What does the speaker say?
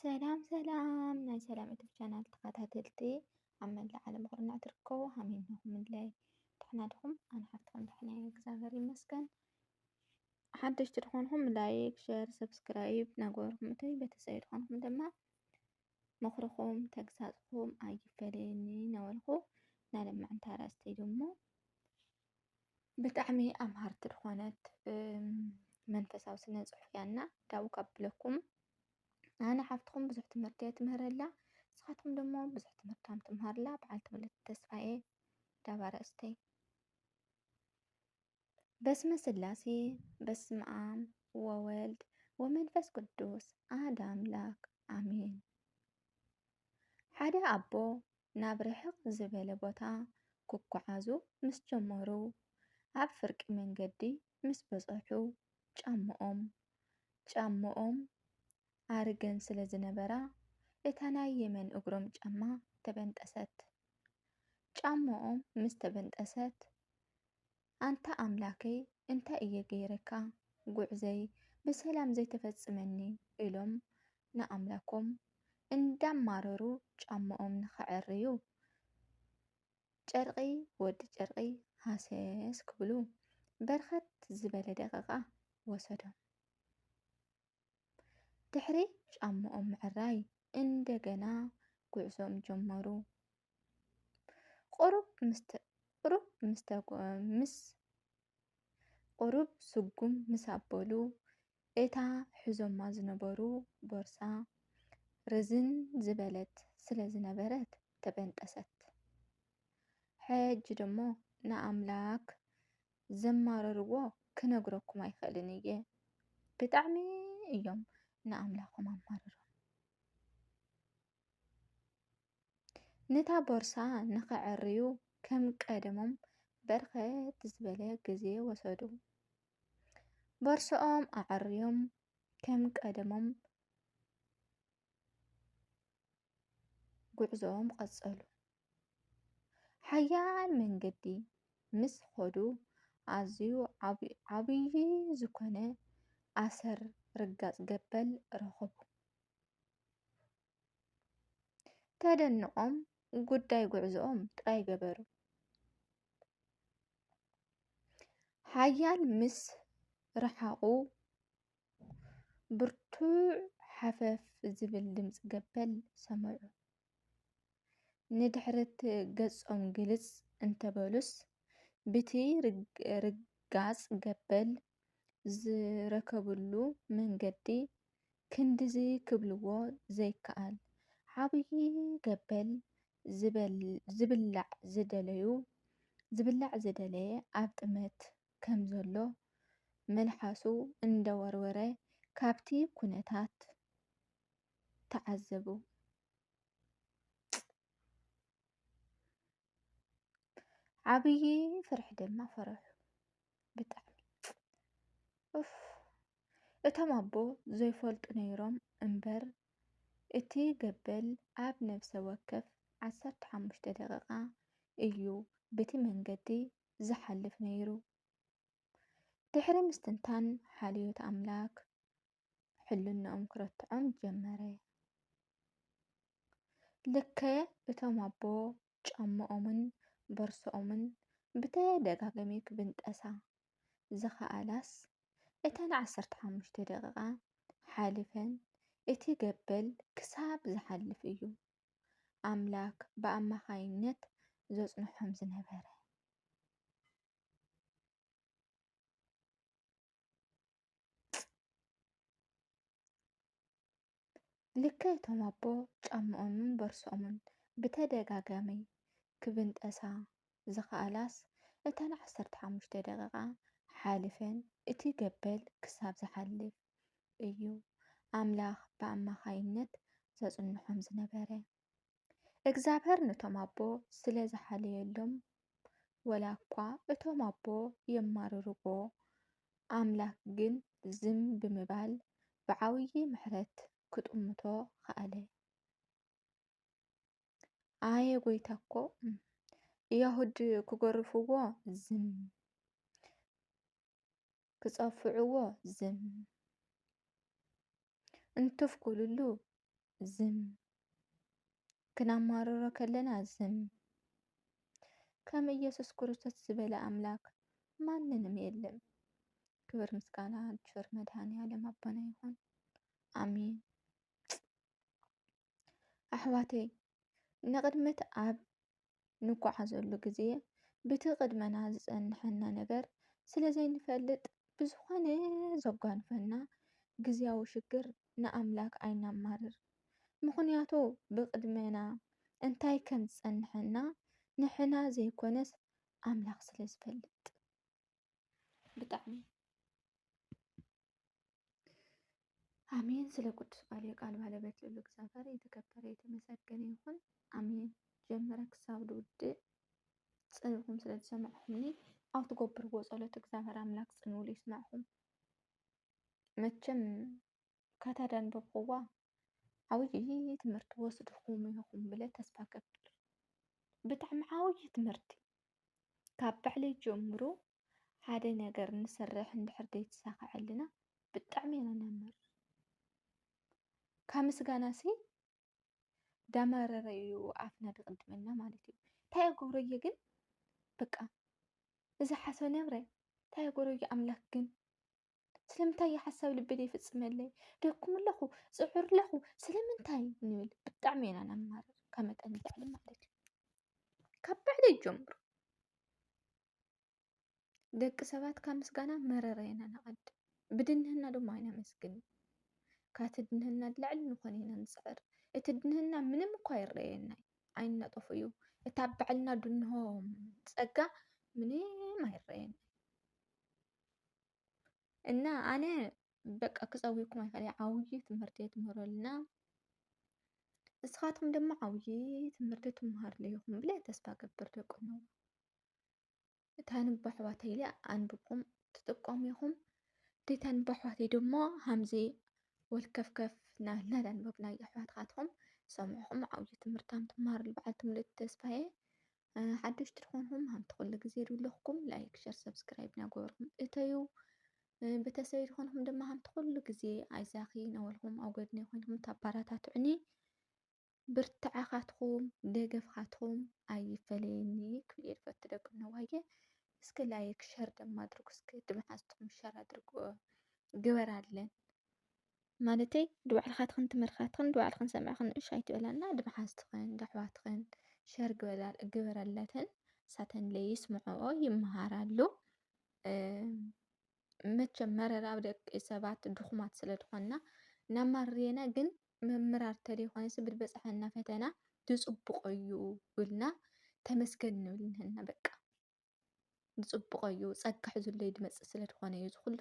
ሰላም ሰላም ናይ ሰላም ዩቱብ ቻናል ተኸታተልቲ ኣብ መላእ ዓለም ኩርናዕ ትርከቡ ሃመይ ኣለኹምለይ? ደሕና ዲኹም? ኣነ ሓፍትኹም ደሕና እየ፣ እግዚኣብሔር ይመስገን። ሓደሽቲ ዝኾንኹም ላይክ፣ ሸር፣ ሰብስክራይብ ናገበርኩም እተይ፣ ቤተሰብ ዝኾንኹም ድማ ምኽርኹም ተግሳጽኩም ኣይፈለየኒ እናበልኩ ናይ ለማዕንቲ ኣርእስተይ ደሞ ብጣዕሚ ኣምሃርቲ ዝኾነት መንፈሳዊ ስነ ጽሑፍ እያ እና ዳቡ ካብለኩም ኣነ ሓፍትኹም ብዙሕ ትምህርቲ እየ ትምህረላ፣ ንስኻትኩም ደሞ ብዙሕ ትምህርቲ ከም ትምሃርላ በዓልቲ ምልእቲ ተስፋ እየ። ዳብ ኣርእስተይ። በስመ ስላሴ በስመ ኣብ ወወልድ ወመንፈስ ቅዱስ ኣሐደ ኣምላክ ኣሜን። ሓደ ኣቦ ናብ ርሕቕ ዝበለ ቦታ ክጓዓዙ ምስ ጀመሩ፣ ኣብ ፍርቂ መንገዲ ምስ በጸሑ ጫምኦም ጫምኦም ኣርገን ስለ ዝነበራ፣ እታ ናይ የመን እግሮም ጫማ ተበንጠሰት። ጫምኦም ምስ ተበንጠሰት፣ ኣንታ ኣምላከይ እንታይ እየ ገይረካ ጉዕዘይ ብሰላም ዘይተፈጽመኒ ኢሎም ንኣምላኮም እንዳማረሩ ጫምኦም ንኸዐርዩ ጨርቂ ወዲ ጨርቂ ሃሰስ ክብሉ በርከት ዝበለ ደቂቃ ወሰዶም። ድሕሪ ጫምኦም ምዕራይ እንደገና ጉዕዞኦም ጀመሩ። ቁሩብ ምስ ተ- ቁሩብ ምስ ተጎ- ምስ ቁሩብ ስጉም ምስ ኣበሉ እታ ሒዞማ ዝነበሩ ቦርሳ ርዝን ዝበለት ስለ ዝነበረት ተበንጠሰት። ሕጂ ደሞ ንኣምላክ ዘማረርዎ ክነግረኩም ኣይክእልን እየ። ብጣዕሚ እዮም ንኣምላኮም ኣማረሮም። ነታ ቦርሳ ንኸዐርዩ ከም ቀደሞም በርከት ዝበለ ግዜ ወሰዱ። ቦርሶኦም ኣዐርዮም ከም ቀደሞም ጉዕዞኦም ቀጸሉ። ሓያል መንገዲ ምስ ኸዱ ኣዝዩ ዓብዪ ዝኾነ ኣሰር ርጋጽ ገበል ረኸቡ። ተደንቖም ጉዳይ ጉዕዞኦም ጥራይ ገበሩ። ሓያል ምስ ረሓቑ ብርቱዕ ሓፈፍ ዝብል ድምጺ ገበል ሰምዑ። ንድሕሪት ገጾም ግልጽ እንተበሉስ ብቲ ርጋጽ ገበል ዝረከብሉ መንገዲ ክንድዚ ክብልዎ ዘይከኣል ዓብዪ ገበል ዝበል- ዝብላዕ ዝደለዩ ዝብላዕ ዝደለየ ኣብ ጥመት ከም ዘሎ መልሓሱ እንደወርወረ ካብቲ ኩነታት ተዓዘቡ። ዓብዪ ፍርሒ ድማ ፈርሑ። ብጣዕሚ ኡፍ። እቶም ኣቦ ዘይፈልጡ ነይሮም እምበር እቲ ገበል ኣብ ነፍሰ ወከፍ ዓሰርተ ሓሙሽተ ደቂቓ እዩ ብቲ መንገዲ ዝሓልፍ ነይሩ። ድሕሪ ምስትንታን ሓልዮት ኣምላክ ሕልናኦም ክረትዖም ጀመረ። ልከ እቶም ኣቦ ጫምኦምን ቦርሶኦምን ብተደጋጋሚ ክብንጠሳ ዝኸኣላስ እተን ዓሰርተ ሓሙሽተ ደቂቓ ሓሊፈን እቲ ገበል ክሳብ ዝሓልፍ እዩ ኣምላክ ብኣማኻይነት ዘጽንሖም ዝነበረ። ልክዕ እቶም ኣቦ ጫምኦምን ቦርሶኦምን ብተደጋጋሚ ክብንጠሳ ዝኸኣላስ እተን ዓሰርተ ሓሙሽተ ደቂቓ ሓሊፈን እቲ ገበል ክሳብ ዝሓልፍ እዩ ኣምላኽ ብኣማኻይነት ዘጽንሖም ዝነበረ። እግዚኣብሔር ነቶም ኣቦ ስለ ዝሓለየሎም፣ ወላ እኳ እቶም ኣቦ የማርርዎ፣ ኣምላኽ ግን ዝም ብምባል ብዓብዪ ምሕረት ክጥምቶ ኸኣለ። ኣየ ጐይታ እኮ፣ እም፣ የሁድ ክገርፍዎ ዝም፣ ክጸፍዕዎ ዝም፣ እንትፍኩልሉ ዝም፣ ክናማርሮ ከለና ዝም። ከም ኢየሱስ ክርስቶስ ዝበለ ኣምላክ ማንንም የለም። ክብር ምስጋና ንቸር መድኃኔ ዓለም ኣቦና ይኹን። ኣሜን። ኣሕዋተይ፣ ንቕድሚት ኣብ ንጓዓዘሉ ግዜ፣ ብቲ ቅድመና ዝጸንሐና ነገር ስለ ዘይንፈልጥ፣ ብዝኾነ ዘጓንፈና ግዝያዊ ሽግር ንኣምላክ ኣይናማርር። ምኽንያቱ ብቅድመና እንታይ ከም ዝጸንሐና ንሕና ዘይኮነስ ኣምላክ ስለ ዝፈልጥ። ብጣዕሚ ኣሜን። ስለ ቅዱስ ቃል፣ የቃል ባለቤት ልዑል እግዚኣብሔር የተከበረ የተመሰገነ ይኹን። ኣሜን። ጀምረ ክሳብ ዝውድእ ጽንዕኹም ስለ ዝሰማዕኹምኒ፣ ኣብ ትገብርዎ ጸሎት እግዚኣብሔር ኣምላክ ጽን ኢሉ ይስማዕኹም። መቸም ካታ ዳንበብኩዋ ዓብዪ ትምህርቲ ወስድኹም ኢኹም ብለ ተስፋ ገብር። ብጣዕሚ ዓብዪ ትምህርቲ። ካብ ባዕለይ ጀምሩ ሓደ ነገር ንሰርሕ እንድሕር ዘይተሳኽዐልና ብጣዕሚ ኢና ነምር። ካብ ምስጋናሲ ዳመረረ እዩ ኣፍና ድቕድመና ማለት እዩ። እንታይ እገብሮ እየ ግን? በቃ እዚ ሓሰብ ነብረ እንታይ እገብሮ እየ ኣምላክ ግን? ስለምንታይ እዩ ሓሳብ ልበይ ዘይፍጽመለይ? ደኩም ኣለኹ፣ ጽዑር ኣለኹ፣ ስለምንታይ? ንብል። ብጣዕሚ ኢና ነማርር፣ ካብ መጠን ንላዕሊ ማለት እዩ። ካብ ባዕለይ ጀምሩ። ደቂ ሰባት ካብ ምስጋና መረረ ኢና ነቐድም። ብድንህና ድማ ኣይነመስግን። ካብቲ ድንህና ንላዕሊ ንኾን ኢና ንጽዕር። እቲ ድንህና ምንም እኳ ይረኣየና እዩ፣ ኣይናጠፉ እዩ። እታ ኣብ ባዕልና ድንሆ ጸጋ ምንም ኣይረኣየና እዩ። እና ኣነ በቃ ክጸውየኩም ኣይክእልን፣ ዓብዪ ትምህርቲ እየ ትምህሩልና። ንስኻትኩም ድማ ዓብዪ ትምህርቲ ትመሃርሉ ኢኹም ብለ ተስፋ ገብር ደቂ ነዋ። እታ ኣንብቡ ኣሕዋተይ ኢለ ኣንብብኩም ትጥቀሙ ኢኹም። ደይታ ኣንብቡ ኣሕዋተይ ድማ ሃምዚ ወልከፍከፍ እናበልና ዳንበብና ኣሕዋትካትኩም ሰምዕኹም ዓብዪ ትምህርታም ትመሃርሉ በዓልቲ ምልእቲ ተስፋ እየ። እ፣ ሓደሽቲ ዝኾንኩም ሃምቲ ኩሉ ግዜ ድብለኹም ላይክ፣ ሸር፣ ሰብስክራይብ እናገበርኩም እተዩ። እ፣ ቤተሰበይ ዝኾንኩም ድማ ሃምቲ ኩሉ ግዜ ኣይዛኺ እናበልኩም ኣብ ጎድነይ ኮይንኩም ታባራታትዑኒ። ብርትዐኻትኩም ደገፍኻትኩም ኣይፈለየኒ ክብል እየ ዝፈቱ ደቂ ነዋየ። እስኪ ላይክ፣ ሸር ድማ ኣድርጉ። እስኪ ድመሓዝትኹም ሸር ኣድርጉ። ግበራለን። ማለተይ ድባዕልኻትኽን ትምህርትኻትኽን ድባዕልኽን ሰሚዕኽን እሺ ኣይትበላና፣ ድመሓዝትኽን ደሕዋትኽን ሸር ግበላ-፣ ግበረለተን። ንሳተን ለይስምዐኦ ይመሃራሉ። እ፣ መቸም መረራ ኣብ ደቂ ሰባት ድኹማት ስለ ዝኾንና እናማርየና፣ ግን ምምራር ተደይኮነሲ ብድበጽሐና ፈተና ድጽቡቕ እዩ ብልና ተመስገን ንብል ንህና። በቃ ድጽቡቕ እዩ፣ ጸጋ ሒዙለይ ድመጽእ ስለ ዝኾነ እዩ እዚ ኩሉ